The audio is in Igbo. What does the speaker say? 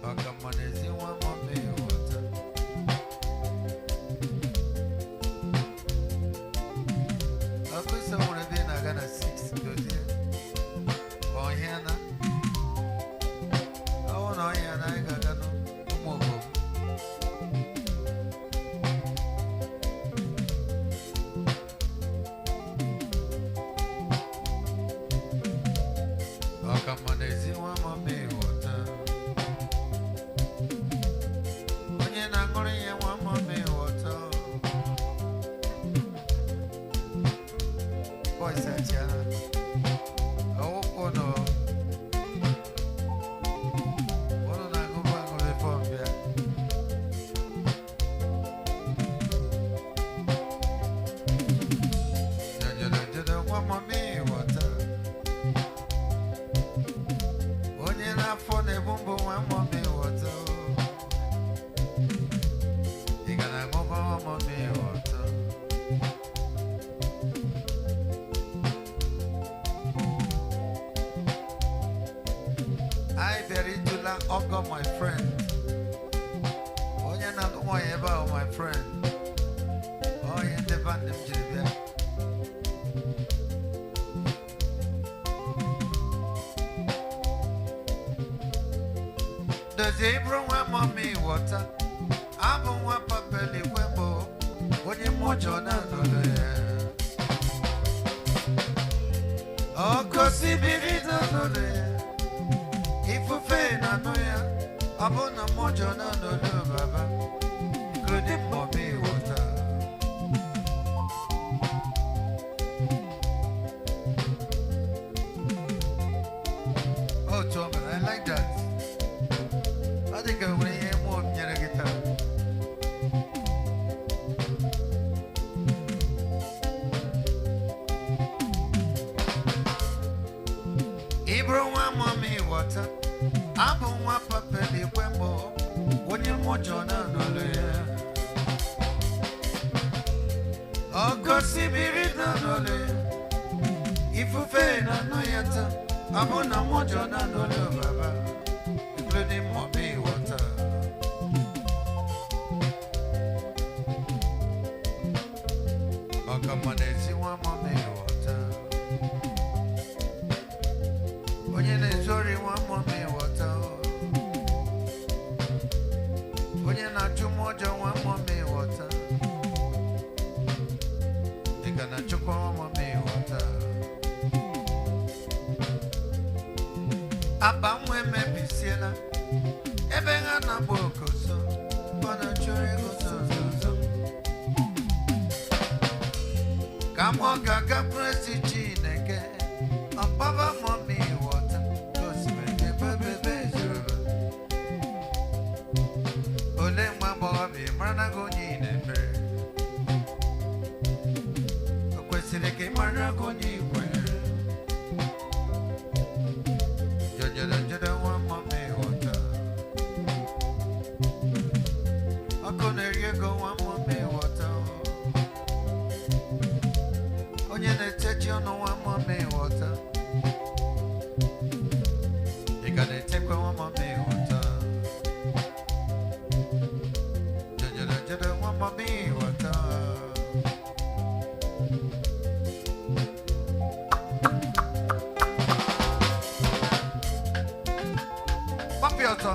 Ọkamanezi nwa mọmị wọta. Ọkụsọ nwere ebe ị na-aga na 6 dozie. Ọhịa na. Ọ bụrụ na ọhịa na anyị ga-aga n'ụmụ obodo. Ọkamanezi nwa mọmị wọta. Onye na-aṅụrụ ihe nwa mọmị wọta. Boys achịala. Ọwụkwụ nọ. Ụnụ na-aṅụbụ aṅụ before m bịa. Jọjọrọ nwa mọmị wọta. Onye na-afọ na-ebu mbụ nwa mọmị wọta. Ị ga na-aṅụkwa nwa mọmị wọta. Anyị bịara ijula ọgọ my friend. Onye na-alụ nwaanyị ebe ahụ my friend. Onye ndị bandị m jiri bịa. Dozie ịbụrụ nwa mọmị wọta. Abụ nwa papa eluigwe mbụ. Onye mmụọ na-anọdụ ya. Ọkụ osimiri na-anọdụ ya. Ifufe na-anụ ya. Ọ bụ na mmụọ na-anọdụ baba. Including mọmị wọta. Oh, Tom, I like that. Ọ dị ka nwere ihe mmụọ m nyere gị taa. Ị bụrụ nwa mọmị wọta, abụ nwa papa eluigwe mbụ, onye mmụọ na-anọlụ ya. Ọkụ osimiri na-anọlụ ya, ifufe na-anọ ya taa, ọ bụ na mmụọ na-anọlụ baba, including mọmị wọta. Ọkamanezi nwa mọmị wọta. Onye na-ezu ori nwa mọmị wọta. Onye na-achụ mmụọ ọjọọ nwa mọmị wọta. Ị ga na-achụkwa nwa mọmị wọta. Akpa nwa emebisiela ebe ha na-agba okoso ọ na-achọrọ ego zọzọzọ. Ka mụ ga-aga presi Chineke ọkpaba mọmị wọta ka osimiri ga-ebebebe zoro. Ole nwa agbọghọbịa ị mara na gị onye ị na-emere? O kwesịrị ka ị mara gị onye ị kwenyere? Jọjọrọ jọrọ nwa mọmị wọta. Ọkụ na-eri ego nwa mọmị wọta. Onye na-eteji ọnụ nwa mọmị wọta. Ị ga na-etekwa nwa mọmị wọta. Jọjọrọ jọrọ nwa mọmị wọta. Gbapụ ya ọtọ.